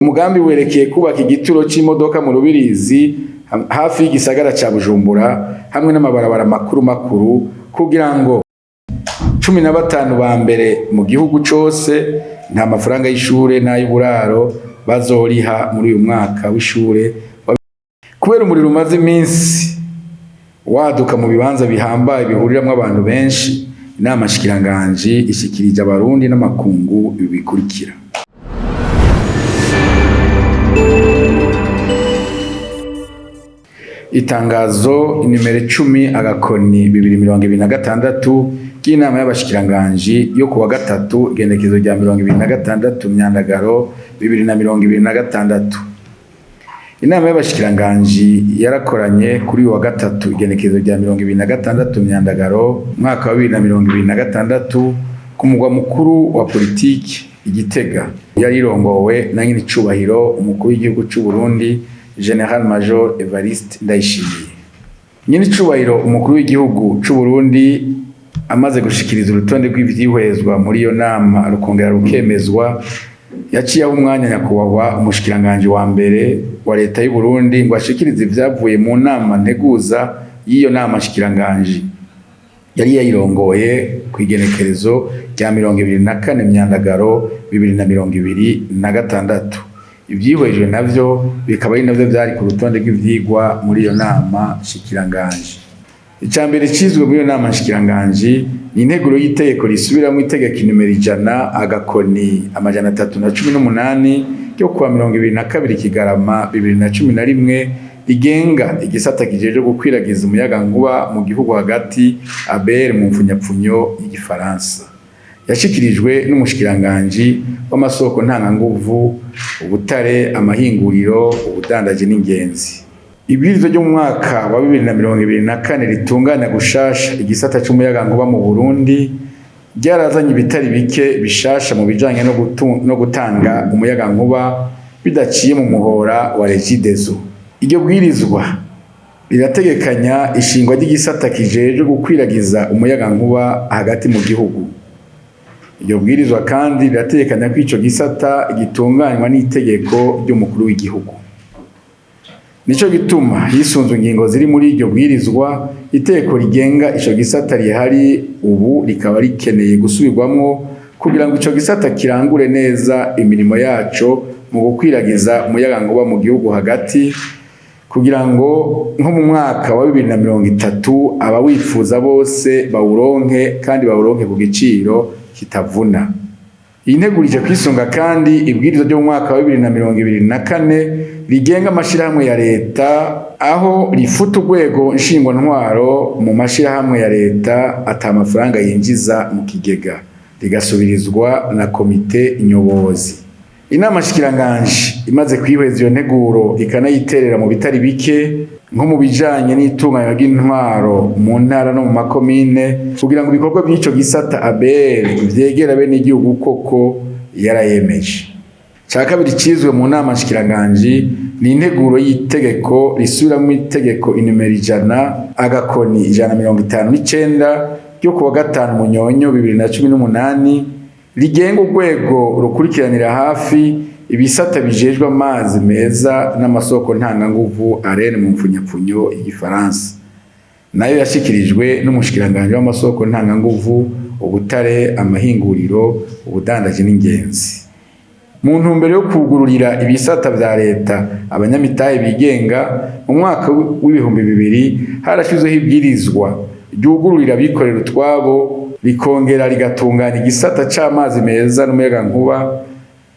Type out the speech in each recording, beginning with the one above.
Umugambi werekeye kubaka igituro c'imodoka mu Rubirizi hafi y'igisagara ca Bujumbura hamwe n'amabarabara makuru makuru kugira ngo 15 ba mbere mu gihugu cose nta mafaranga y'ishure n'ay'uburaro bazoriha muri uyu mwaka w'ishure. Kubera umuriro umaze iminsi waduka mu bibanza bihambaye bihuriramwo abantu benshi, inama nshikiranganji ishikirije abarundi n'amakungu ibi bikurikira. Itangazo nimero 10-2026 ry'inama y'abashikiranganji yo kuwa gatatu igenekerezo rya 26 Myandagaro 2026. Inama y'abashikiranganji yarakoranye kuri uyu wa gatatu igenekerezo rya 26 Myandagaro umwaka wa 2026 ku mugwa mukuru wa politiki i Gitega. Yari irongowe na nyenicubahiro umukuru w'igihugu c'u Burundi General Major Evariste Ndayishimiye. Nyenicubahiro umukuru w'igihugu c'u Burundi amaze gushikiriza urutonde rw'ivyihwezwa muri iyo nama rukongera rukemezwa, yaciye aha umwanya nyakubahwa umushikiranganji wa mbere wa leta y'u Burundi ngo ashikirize ivyavuye mu nama nteguza y'iyo nama nshikiranganji yari yayirongoye kw'igenekerezo rya 24 Myandagaro 2026. Ivyihwejwe navyo bikaba ari navyo vyari ku rutonde rw'ivyigwa muri iyo nama nshikiranganji. Ica mbere cizwe muri iyo nama nshikiranganji ni integuro y'itegeko risubiramwo itegeko nimero 100-318 ryo kuwa 22 Kigarama 2011 rigenga igisata kijejwe gukwiragiza umuyagankuba mu gihugu hagati ABR mu mfunyapfunyo y'igifaransa. Yashikirijwe n'umushikiranganji w'amasoko ntanganguvu, ubutare, amahinguriro, ubudandaji n'ingenzi. Ibwirizwa ryo mu mwaka wa 2024 ritunganya gushasha igisata c'umuyagankuba mu Burundi ryarazanye ibitari bike bishasha mu bijanye no gutanga umuyagankuba bidaciye mu muhora wa Regideso. Iryo bwirizwa rirategekanya ishingwa ry'igisata kijejwe gukwiragiza umuyagankuba hagati mu gihugu. Iryo bwirizwa kandi rirategekanya ko ico gisata gitunganywa n'itegeko ry'umukuru w'igihugu. Nico gituma hisunzwe ingingo ziri muri iryo bwirizwa, itegeko rigenga ico gisata rihari ubu rikaba rikeneye gusubirwamwo kugira ngo ico gisata kirangure neza imirimo yaco mu gukwiragiza umuyagankuba mu gihugu hagati, kugira ngo nko mu mwaka wa 2030 abawifuza bose bawuronke kandi bawuronke ku giciro kitavuna. Iyi nteguro ije kwisunga kandi ibwirizwa ryo mu mwaka wa 2024 rigenga amashirahamwe ya leta, aho rifuta urwego nshingwantwaro mu mashirahamwe ya leta ata mafaranga yinjiza mu kigega, rigasubirizwa na komite nyobozi. Inama nshikiranganji imaze kwihweza iyo nteguro ikanayiterera mu bitari bike nko mu bijanye n'itunganywa ry'intwaro mu ntara no mu makomine kugira ngo ibikorwa by'ico gisata ABR vyegera bene igihugu koko, yarayemeje. Ca kabiri cizwe mu nama nshikiranganji ni integuro y'itegeko risubiramwo itegeko inimero 100-159 ryo kuwa gatanu Munyonyo 2018 rigenga urwego rukurikiranira hafi ibisata bijejwe amazi meza n'amasoko ntanganguvu ARENE mu mfunyapfunyo y'igifaransa. Nayo yashikirijwe n'umushikiranganji w'amasoko ntanganguvu, ubutare, amahinguriro, ubudandaji n'ingenzi. Mu ntumbero yo kwugururira ibisata vya leta abanyamitahe bigenga, mu mwaka w'2000 harashizweho ibwirizwa ryugururira abikorera utwabo, rikongera rigatunganya igisata c'amazi meza n'umuyagankuba.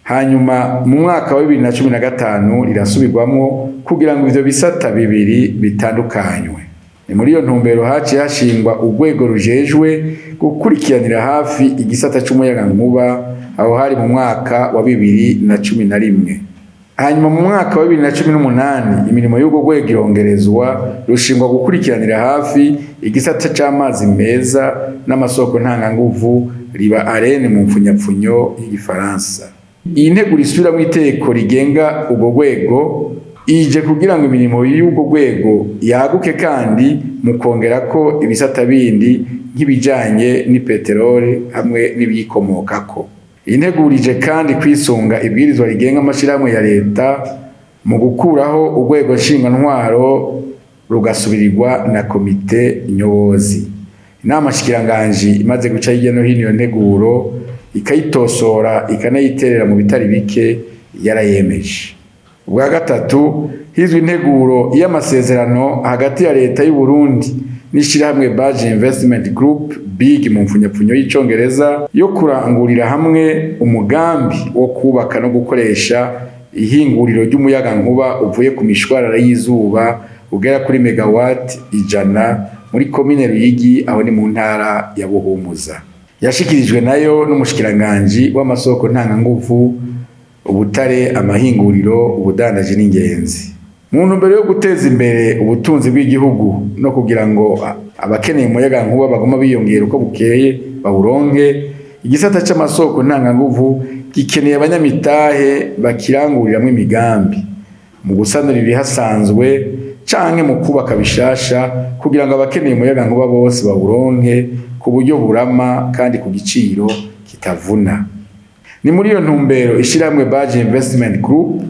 Hanyuma mu mwaka wa 2015 rirasubirwamwo kugira ngo ivyo bisata bibiri bitandukanywe. Ni muri iyo ntumbero haciye hashingwa urwego rujejwe gukurikiranira hafi igisata c'umuyagankuba, aho hari mu mwaka wa 2011. Hanyuma mu mwaka wa 2018 imirimo y'urwo rwego irongerezwa, rushingwa gukurikiranira hafi igisata c'amazi meza n'amasoko ntanganguvu, riba ARENE mu mfunyapfunyo y'igifaransa. Iyi nteguro isubiramwo itegeko rigenga urwo rwego ije kugira ngo imirimo y'urwo rwego yaguke kandi mu kongerako ibisata bindi nk'ibijanye n'ipeteroli hamwe n'ibiyikomokako. Integurije kandi kwisunga ibwirizwa rigenga amashirahamwe ya leta mu gukuraho urwego ntwaro rugasubirirwa na komite nyobozi. Inama nshikiranganji imaze guca hirya no hino iyo nteguro, ikayitosora, ikanayiterera mu bitari bike, yarayemeje. Ubwa gatatu, hizwe integuro y'amasezerano hagati ya leta y'u Burundi n'ishirahamwe Baje Investment Group, BIG mu mfunyapfunyo y'icongereza, yo kurangurira hamwe umugambi wo kubaka no gukoresha ihinguriro ry'umuyagankuba uvuye ku mishwarara y'izuba ugera kuri megawati 100 muri komine Ruyigi, aho ni mu ntara ya Buhumuza. Yashikirijwe nayo n'umushikiranganji w'amasoko ntanganguvu, ubutare, amahinguriro, ubudandaji n'ingenzi. Mu ntumbero yo guteza imbere ubutunzi bw'igihugu no kugira ngo abakeneye umuyagankuba baguma biyongera uko bukeye bawuronke, igisata c'amasoko ntanganguvu gikeneye abanyamitahe bakiranguriramwo imigambi mu gusanura ibihasanzwe canke mu kubaka bishasha, kugira ngo abakeneye umuyagankuba bose bawuronke ku buryo burama kandi ku giciro kitavuna. Ni muri iyo ntumbero ishirahamwe Baje Investment Group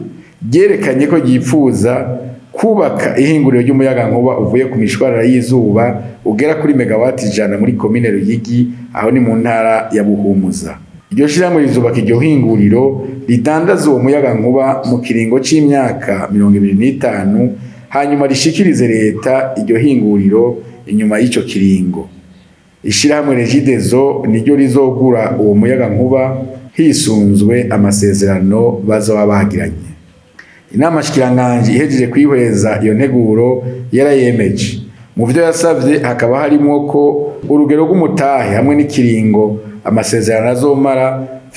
ryerekanye ko ryipfuza kubaka ihinguriro ry'umuyagankuba uvuye ku mishwarara y'izuba ugera kuri megawati 100 muri komine Ruyigi, aho ni mu ntara ya Buhumuza. Iryo shirahamwe rizubaka iryo hinguriro ridandaza uwo muyagankuba mu kiringo c'imyaka 25, hanyuma rishikirize leta iryo hinguriro inyuma y'ico kiringo. Ishirahamwe Regideso niryo rizogura uwo muyagankuba hisunzwe amasezerano bazoba bagiranye. Inama nshikiranganji ihejeje kwihweza iyo nteguro yarayemeje. Mu vyo yasavye hakaba harimwo ko urugero rw'umutahe hamwe n'ikiringo amasezerano azomara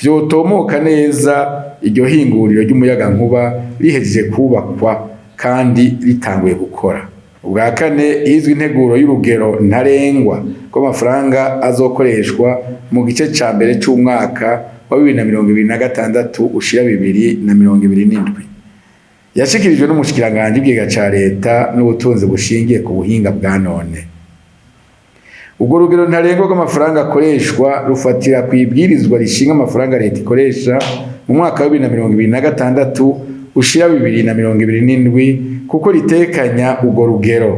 vyotomoka neza iryo hinguriro ry'umuyagankuba rihejeje kubakwa kandi ritanguye gukora. Ubwa kane, hizwe integuro y'urugero ntarengwa rw'amafaranga azokoreshwa mu gice ca mbere c'umwaka wa 2026 ushira 2027. Yashikirijwe n'umushikiranganji w'ikigega ca leta n'ubutunzi bushingiye ku buhinga bwa none. Urwo rugero ntarengwa rw'amafaranga akoreshwa rufatira kw'ibwirizwa rishinga amafaranga leta ikoresha mu mwaka wa 2026 ushira 2027, kuko ritekanya urwo rugero.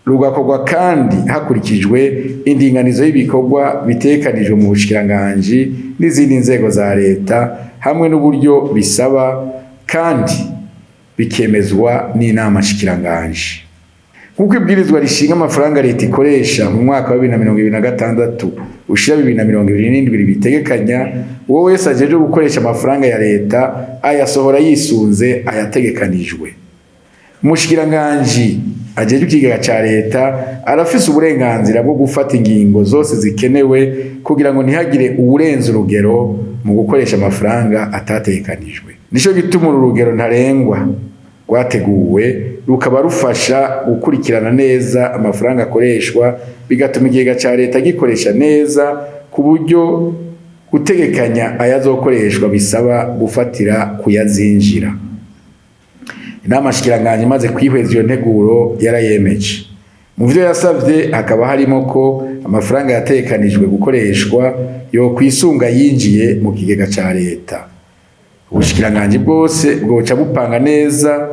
Rugakorwa kandi hakurikijwe indinganizo y'ibikorwa bitegekanijwe mu bushikiranganji n'izindi nzego za leta hamwe n'uburyo bisaba, kandi bikemezwa n'inama nshikiranganji. Nk'uko ibwirizwa rishinga amafaranga leta ikoresha mu mwaka wa 2026 ushira 2027 ribitegekanya, uwo wese ajejwe gukoresha amafaranga ya leta ayasohora yisunze ayategekanijwe. Umushikiranganji ajejwe ikigega ca leta arafise uburenganzira bwo gufata ingingo zose zikenewe kugira ngo ntihagire uwurenza urugero mu gukoresha amafaranga atategekanijwe. Nico gituma uru rugero ntarengwa rwateguwe rukaba rufasha gukurikirana neza amafaranga akoreshwa, bigatuma ikigega ca leta gikoresha neza, ku buryo gutegekanya ayazokoreshwa bisaba gufatira kuyazinjira. Inama nshikiranganji imaze kwihweza iyo nteguro yarayemeje. Mu vyo yasavye hakaba harimo ko amafaranga yategekanijwe gukoreshwa yokwisunga yinjiye mu kigega ca leta. Ubushikiranganji bwose bwoca bupanga neza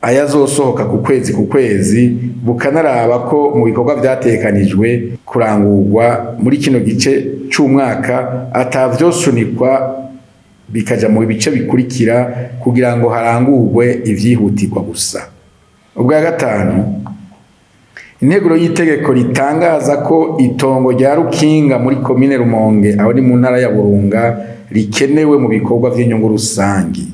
ayazosohoka ku kwezi ku kwezi, bukanaraba ko mu bikorwa vyategekanijwe kurangurwa muri kino gice c'umwaka atavyosunikwa bikaja mu bice bikurikira, kugira ngo harangurwe ivyihutirwa gusa. Ubwa gatanu, integuro y'itegeko ritangaza ko itongo rya Rukinga muri komine Rumonge, aho ni mu ntara ya Burunga, rikenewe mu bikorwa vy'inyungu rusangi.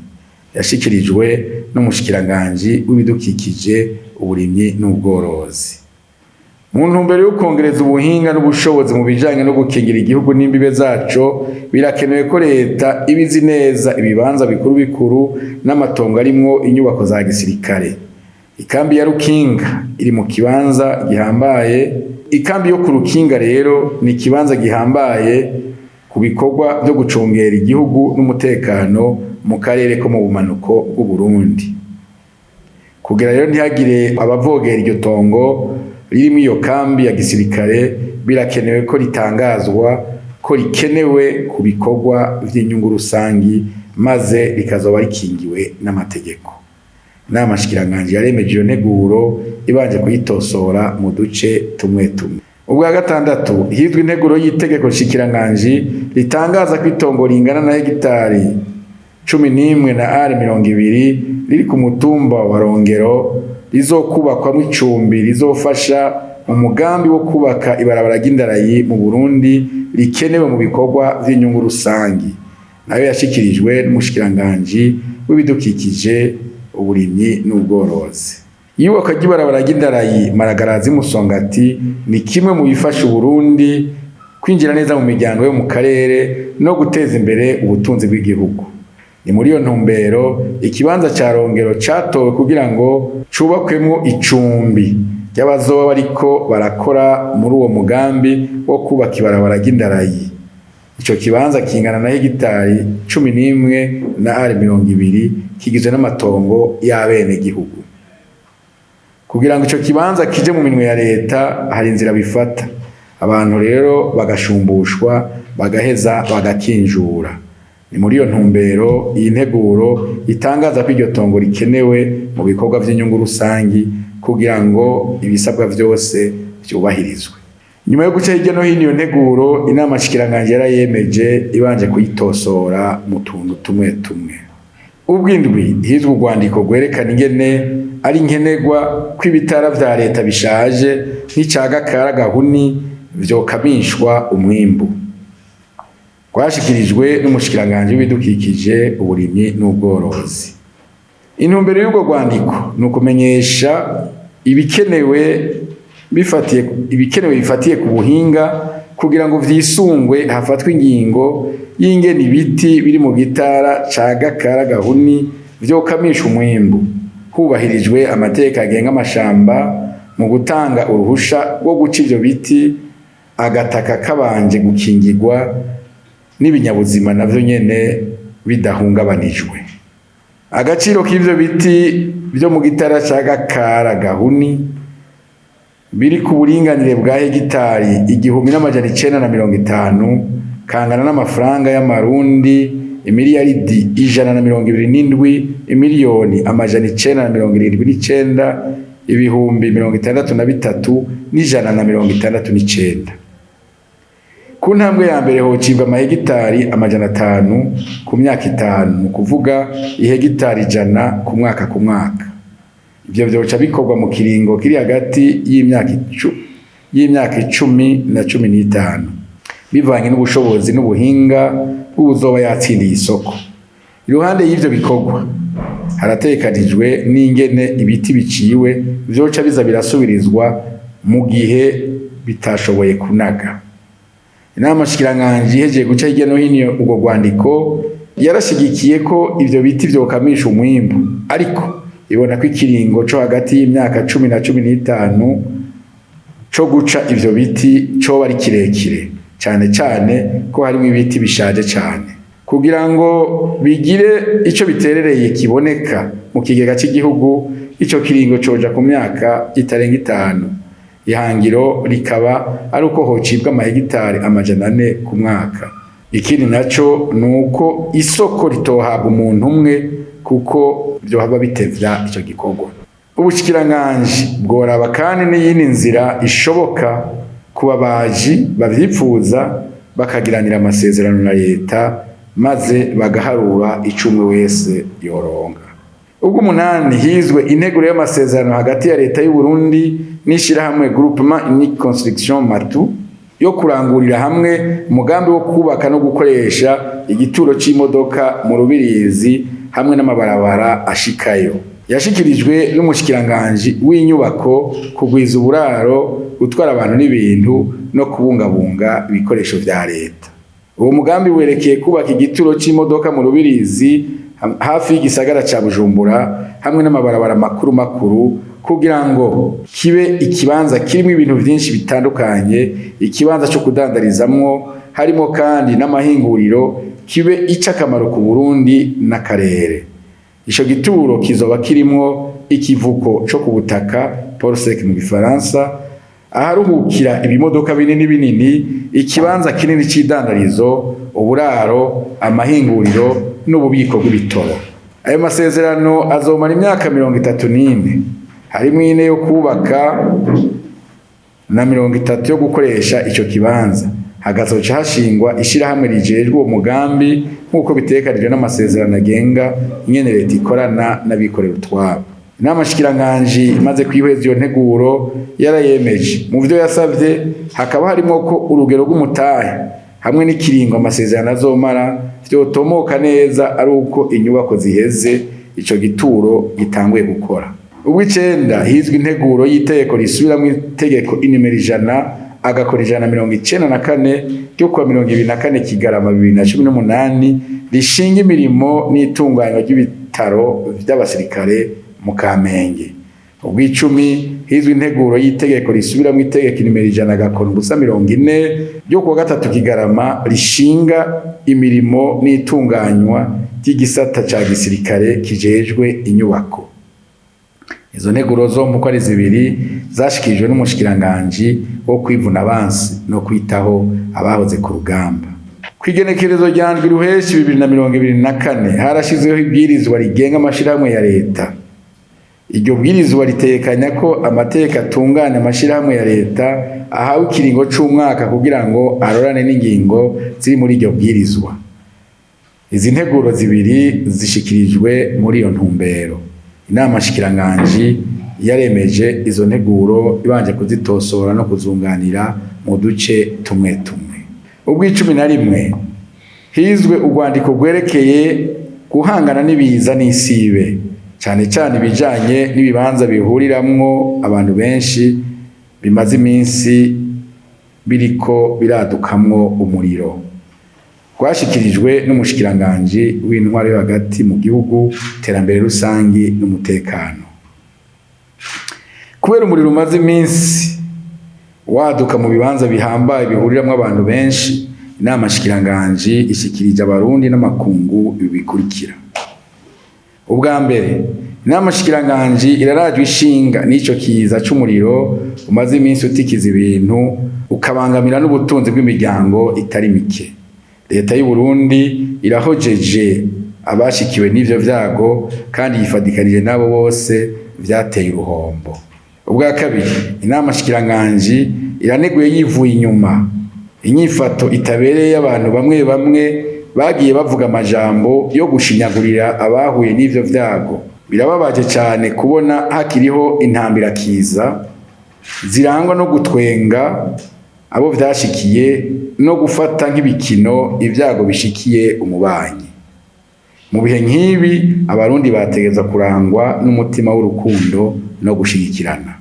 Yashikirijwe n'umushikiranganji w'ibidukikije, uburimyi n'ubworozi. Mu ntumbero yo kwongereza ubuhinga n'ubushobozi mu bijanye no gukingira igihugu n'imbibe zaco, birakenewe ko leta iba izi neza ibibanza bikuru bikuru n'amatongo arimwo inyubako za gisirikare. Ikambi ya Rukinga iri mu kibanza gihambaye. Ikambi yo ku Rukinga rero ni ikibanza gihambaye ku bikorwa vyo gucungera igihugu n'umutekano mu karere ko mu bumanuko bw'Uburundi. Kugira rero ntihagire abavogera iryo tongo ririmwo iyo kambi ya gisirikare, birakenewe ko ritangazwa ko rikenewe ku bikorwa vy'inyungu rusangi, maze rikazoba rikingiwe n'amategeko. Inama nshikiranganji yaremeje iyo nteguro ibanje kuyitosora mu duce tumwe tumwe. Ubwa gatandatu, hizwe integuro y'itegeko nshikiranganji ritangaza ko itongo ringana na hegitari 11 na are 20 riri ku mutumba wa Rongero rizokubakwamwo icumbi rizofasha mu mugambi wo kubaka ibarabara ry'indarayi mu Burundi rikenewe mu bikorwa vy'inyungu rusangi. Nayo yashikirijwe n'umushikiranganji w'ibidukikije, uburimyi n'ubworozi. Iyubakwa ry'ibarabara ry'indarayi Maragarazi Musongati ni kimwe mu bifasha Uburundi kwinjira neza mu miryango yo mu karere no guteza imbere ubutunzi bw'igihugu. Ni muri iyo ntumbero ikibanza ca Rongero catowe kugira ngo cubakwemwo icumbi ry'abazoba bariko barakora muri uwo mugambi wo kubaka ibarabara ry'indarayi. Ico kibanza kingana na hegitari 11 na are 20, kigizwe n'amatongo y'abenegihugu. Kugira ngo ico kibanza kije mu minwe ya leta hari inzira bifata, abantu rero bagashumbushwa, bagaheza bagakinjura. Ni muri iyo ntumbero iyi nteguro itangaza ko iryo tongo rikenewe mu bikorwa vy'inyungu rusangi kugira ngo ibisabwa vyose vyubahirizwe. Nyuma yo guca hirya no hino iyo nteguro, inama nshikiranganji yarayemeje ibanje kuyitosora mu tuntu tumwe tumwe. Ubw'indwi, hizwe urwandiko rwerekana ingene ari nkenerwa ko ibitara vya leta bishaje nk'ica Gakara Gahuni vyokamishwa umwimbu. Rwashikirijwe n'umushikiranganji w'ibidukikije, uburimyi n'ubworozi. Intumbero y'urwo rwandiko ni ukumenyesha ibikenewe bifatiye ku buhinga kugira ngo vyisungwe hafatwe ingingo y'ingene ibiti biri mu gitara ca Gakara Gahuni vyokamisha umwimbu, hubahirijwe amategeko agenga amashamba mu gutanga uruhusha rwo guca ivyo biti, agataka kabanje gukingirwa n'ibinyabuzima navyo nyene bidahungabanijwe. Agaciro k'ivyo biti vyo mu gitara ca Gakara Gahuni biri ku buringanire bwa hegitari 1950 kangana n'amafaranga y'amarundi imiliyaridi 127 imiliyoni 979 63,169. Ku ntambwe ya mbere hocibwa amahegitari 500 ku myaka 5, ni ukuvuga ihegitari 100 ku mwaka ku mwaka. Ivyo vyoca bikorwa mu kiringo kiri hagati y'imyaka 10 na 15, bivanye n'ubushobozi n'ubuhinga bw'uwuzoba yatsindiye isoko. Iruhande y'ivyo bikorwa harategekanijwe n'ingene ibiti biciwe vyoca biza birasubirizwa mu gihe bitashoboye kunaga. Inama nshikiranganji ihejeje guca hirya no hino urwo rwandiko, yarashigikiye ko ivyo biti vyokamisha umwimbu, ariko ibona ko ikiringo co hagati y'imyaka 10 na 15 co guca ivyo biti coba ari kirekire, cane cane ko harimwo ibiti bishaje cane. Kugira ngo bigire ico biterereye kiboneka mu kigega c'igihugu, ico kiringo coja ku myaka itarenga 5. Ihangiro rikaba ari uko hocibwa amahegitari 400 ku mwaka. Ikindi naco ni uko isoko ritohabwa umuntu umwe, kuko vyohava bitevya ico gikorwa. Ubushikiranganji bworaba kandi n'iyindi nzira ishoboka ku babaji bavyipfuza, bakagiranira amasezerano na leta, maze bagaharura ico umwe wese yoronka. Ubw'umunani, hizwe integuro y'amasezerano hagati ya leta y'u Burundi n'ishirahamwe Groupement Unique Construction Matu yo kurangurira hamwe umugambi wo kubaka no gukoresha igituro c'imodoka mu Rubirizi hamwe n'amabarabara ashikayo. Yashikirijwe n'umushikiranganji w'inyubako, kugwiza uburaro, gutwara abantu n'ibintu no kubungabunga ibikoresho vya leta. Uwo mugambi werekeye kubaka igituro c'imodoka mu Rubirizi hafi y'igisagara ca Bujumbura hamwe n'amabarabara makuru makuru, kugira ngo kibe ikibanza kirimwo ibintu vyinshi bitandukanye, ikibanza co kudandarizamwo, harimo kandi n'amahinguriro, kibe ic'akamaro ku Burundi n'akarere. Ico gituro kizoba kirimwo ikivuko co ku butaka, port sec mu gifaransa, Aharuhukira ibimodoka binini binini, ikibanza kinini c'idandarizo, uburaro, amahinguriro n'ububiko bw'ibitoro. Ayo masezerano azomara imyaka 34, harimwo 4 yo kubaka na 30 yo gukoresha ico kibanza. Hagazoca hashingwa ishirahamwe rijejwe uwo mugambi nk'uko bitegekanijwe n'amasezerano agenga ingene leta ikorana n'abikorera utwabo. Inama nshikiranganji imaze kwihweza iyo nteguro yarayemeje. Mu vyo yasavye hakaba harimwo ko urugero rw'umutahe hamwe n'ikiringo amasezerano azomara vyotomoka neza ari uko inyubako ziheze, ico gituro gitanguye gukora. Ubw'icenda, hizwe integuro y'itegeko risubiramwo itegeko inimero 100/194 ryo kuwa 24 Kigarama 2018 rishinga imirimo n'itunganywa ry'ibitaro vy'abasirikare mu Kamenge. Ubw'icumi, hizwe integuro y'itegeko risubiramwo itegeko inimero 100/40 ryo kuwa 3 Kigarama rishinga imirimo n'itunganywa ry'igisata ca gisirikare kijejwe inyubako. Izo nteguro zompi uko ari zibiri zashikirijwe n'umushikiranganji wo kwivuna abansi no kwitaho abahoze ku rugamba. Kw'igenekerezo rya 7 Ruheshi 2024 harashizweho ibwirizwa rigenga amashirahamwe ya leta. Iryo bwirizwa ritekanya ko amategeko atunganya amashirahamwe ya leta ahawe ikiringo c'umwaka kugira ngo arorane n'ingingo ziri muri iryo bwirizwa. Izi nteguro zibiri zishikirijwe muri iyo ntumbero. Inama nshikiranganji yaremeje izo nteguro ibanje kuzitosora no kuzunganira mu duce tumwe tumwe. Ubw'icumi na rimwe, hizwe urwandiko rwerekeye guhangana n'ibiza n'isibe, cane cane ibijanye n'ibibanza bihuriramwo abantu benshi bimaze iminsi biriko biradukamwo umuriro. Rwashikirijwe n'umushikiranganji w'intwaro yo hagati mu gihugu, iterambere rusangi n'umutekano. Kubera umuriro umaze iminsi waduka mu bibanza bihambaye bihuriramwo abantu benshi, inama nshikiranganji ishikirije abarundi n'amakungu ibi bikurikira. Ubwa mbere, inama nshikiranganji irarajwe ishinga n'ico kiza c'umuriro umaze iminsi utikiza ibintu ukabangamira n'ubutunzi bw'imiryango itari mike. Leta y'u Burundi irahojeje abashikiwe n'ivyo vyago kandi yifadikanije n'abo bose vyateye uruhombo. Ubwa kabiri, inama nshikiranganji iraneguye yivuye inyuma inyifato itabereye y'abantu bamwe bamwe bagiye bavuga amajambo yo gushinyagurira abahuye n'ivyo vyago. Birababaje cane kubona hakiriho intambirakiza zirangwa no gutwenga abo vyashikiye no gufata nk'ibikino ibyago bishikiye umubanyi. Mu bihe nk'ibi abarundi bategerezwa kurangwa n'umutima w'urukundo no gushigikirana.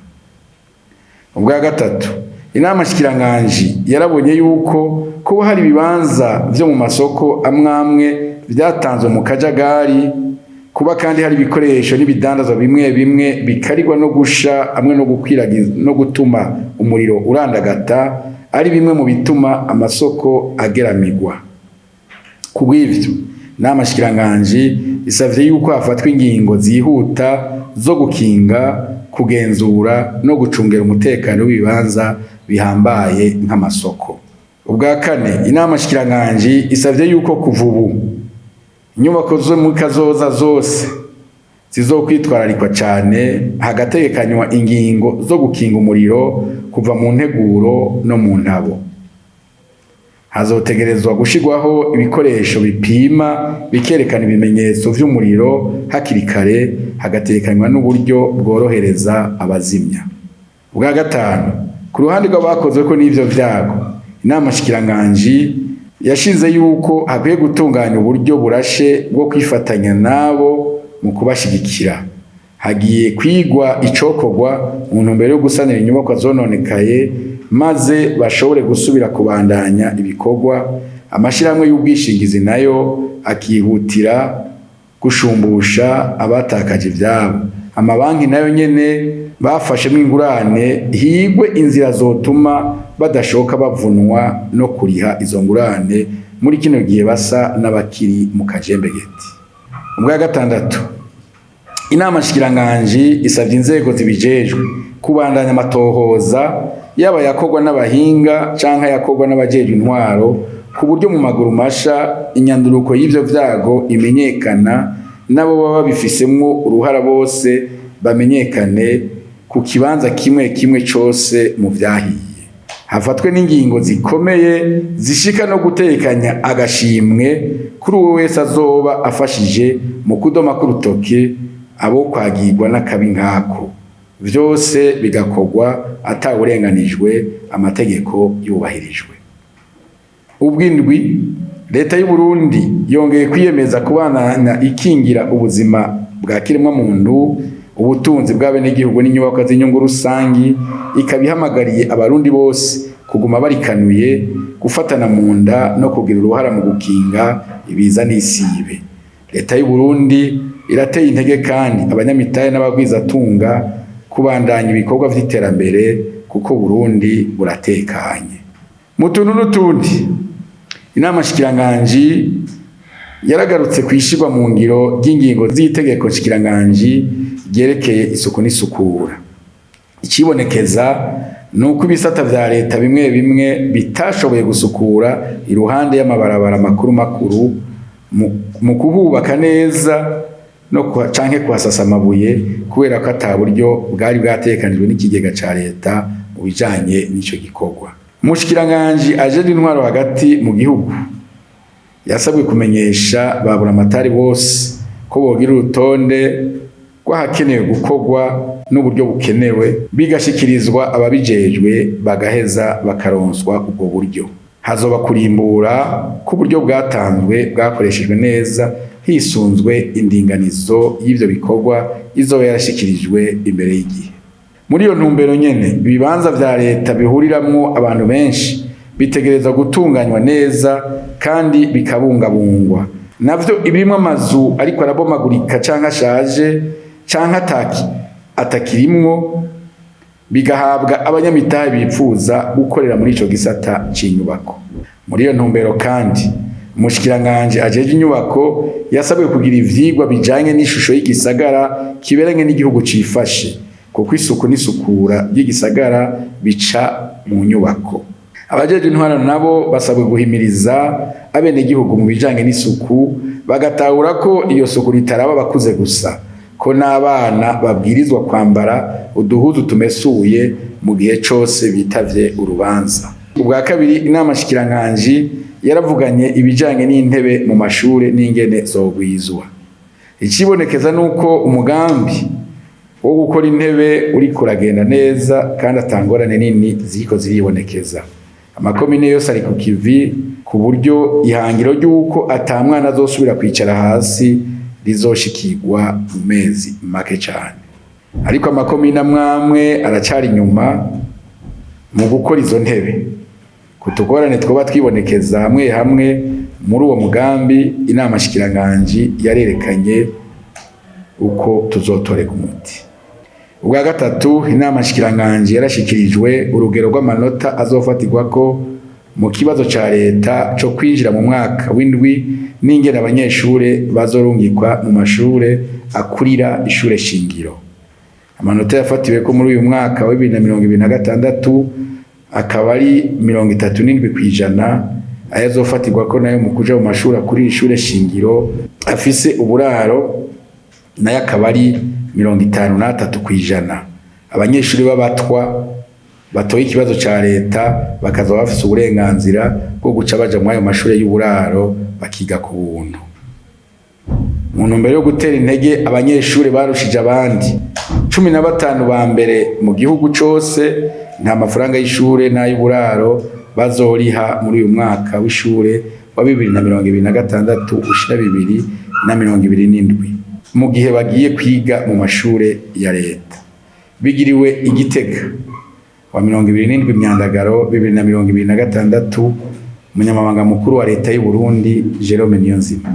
Ubwa gatatu, inama nshikiranganji yarabonye yuko kuba hari ibibanza vyo mu masoko amwamwe vyatanzwe mu kajagari, kuba kandi hari ibikoresho n'ibidandazwa bimwe bimwe bikarirwa no gusha hamwe no gukwiragiza no gutuma umuriro urandagata ari bimwe mu bituma amasoko ageramigwa. Kubw'ivyo, inama nshikiranganji isavye yuko hafatwa ingingo zihuta zo gukinga, kugenzura no gucungera umutekano w'ibibanza bihambaye nk'amasoko. Ubwa kane, inama nshikiranganji isavye yuko kuva ubu inyubako zo muri kazoza zose zizokwitwararikwa cane, hagategekanywa ingingo zo gukinga umuriro kuva mu nteguro no mu ntabo. Hazotegerezwa gushirwaho ibikoresho bipima bikerekana ibimenyetso vy'umuriro hakiri kare, hagatekanywa n'uburyo bworohereza abazimya. Ubwa gatanu, ku ruhande rw'abakozweko n'ivyo vyago, inama nshikiranganji yashize yuko hakwiye gutunganya uburyo burashe bwo kwifatanya nabo mu kubashigikira. Hagiye kwigwa icokorwa mu ntumbero yo gusanura inyubakwa zononekaye maze bashobore gusubira kubandanya ibikorwa. Amashirahamwe y'ubwishingizi nayo akihutira gushumbusha abatakaje ivyabo. Amabanki nayo nyene bafashemwo ingurane, higwe inzira zotuma badashoka bavunwa no kuriha izo ngurane muri kino gihe basa n'abakiri mu kajembegeti. Ubwa gatandatu, inama nshikiranganji isavye inzego zibijejwe kubandanya amatohoza yaba yakorwa n'abahinga canke yakorwa n'abajejwe intwaro, ku buryo mu maguru masha inyanduruko y'ivyo vyago imenyekana, n'abo baba babifisemwo uruhara bose bamenyekane ku kibanza kimwe kimwe cose mu vyahiye. Hafatwe n'ingingo zikomeye zishika no gutekanya agashimwe kuri uwo wese azoba afashije mu kudoma k'urutoke abo kwagirwa n'akabi nkako. Vyose bigakorwa atawurenganijwe, amategeko yubahirijwe. Ubwindwi, leta y'u Burundi yongeye kwiyemeza kubandanya ikingira ubuzima bwa kiremwa muntu, ubutunzi bw'abenegihugu n'inyubakwa z'inyungu rusangi, ikaba ihamagariye abarundi bose kuguma barikanuye, gufatana mu nda no kugira uruhara mu gukinga ibiza n'isibe. Leta y'u Burundi irateye intege kandi abanyamitahe n'abagwizatunga kubandanya ibikorwa vy'iterambere, kuko Burundi buratekanye. Mu tuntu n'utundi, inama nshikiranganji yaragarutse kwishirwa mu ngiro ry'ingingo z'itegeko nshikiranganji ryerekeye isuku n'isukura. Icibonekeza nuko ibisata vya leta bimwe bimwe bitashoboye gusukura iruhande y'amabarabara makuru makuru mu kuhubaka neza no canke kuhasasa amabuye, kubera ko ata buryo bwari bwategekanijwe n'ikigega ca leta mu bijanye n'ico gikorwa. Umushikiranganji ajejwe intwaro hagati mu gihugu yasabwe kumenyesha ba buramatari bose ko bogira urutonde rw'ahakenewe gukorwa n'uburyo bukenewe, bigashikirizwa ababijejwe, bagaheza bakaronswa ubwo buryo. Hazoba kurimbura ko uburyo bwatanzwe bwakoreshejwe neza hisunzwe indinganizo y'ivyo bikorwa izoba yarashikirijwe imbere y'igihe. Muri iyo ntumbero nyene, ibibanza vya leta bihuriramwo abantu benshi bitegerezwa gutunganywa neza kandi bikabungabungwa. Navyo ibirimwo amazu ariko arabomagurika canke ashaje canke atakirimwo, bigahabwa abanyamitahe bipfuza gukorera muri ico gisata c'inyubako. Muri iyo ntumbero kandi, umushikiranganji ajejwe inyubako yasabwe kugira ivyigwa bijanye n'ishusho y'igisagara kiberanye n'igihugu cifashe, kuko isuku n'isukura ry'igisagara bica mu nyubako. Abajejwe intwaro nabo basabwe guhimiriza abenegihugu mu bijanye n'isuku, bagatahura ko iyo suku ritaraba abakuze gusa, ko n'abana babwirizwa kwambara uduhuzu tumesuye mu gihe cose bitavye urubanza. Ubwa kabiri, inama nshikiranganji yaravuganye ibijanye n'intebe mu mashure n'ingene zogwizwa. Icibonekeza nuko umugambi wo gukora intebe uriko uragenda neza kandi atangorane nini ziriko ziribonekeza. Amakomine yose ari ku kivi, ku buryo ihangiro ry'uko ata mwana azosubira kwicara hasi rizoshikirwa mu mezi make cane. Ariko amakomine amwamwe aracari inyuma mu gukora izo ntebe. Kutugorane twoba twibonekeza hamwe hamwe muri uwo mugambi, inama nshikiranganji yarerekanye uko tuzotorega umuti. Ubwa gatatu, inama nshikiranganji yarashikirijwe urugero rw'amanota azofatirwako mu kibazo ca leta co kwinjira mu mwaka w'indwi, n'ingene abanyeshure bazorungikwa mu mashure akurira ishure shingiro. Amanota yafatiweko muri uyu mwaka wa 2026 akaba ari 37%, ayazofatirwako nayo mu kuja mu mashure akurira ishure shingiro afise uburaro nayo akaba ari 53%. Abanyeshuri b'abatwa batoye ikibazo ca leta bakazoba bafise uburenganzira bwo guca baja muri ayo mashure y'uburaro bakiga ku buntu. Mu ntumbero yo gutera intege abanyeshuri barushije abandi, 15 ba mbere mu gihugu cose nta mafaranga y'ishure n'ay'uburaro bazoriha muri uyu mwaka w'ishure wa 2026 ushira 2027, mu gihe bagiye kwiga mu mashure ya leta. Bigiriwe i Gitega wa 27 Myandagaro 2026, umunyamabanga mukuru wa leta y'u Burundi Jerome Niyonzima.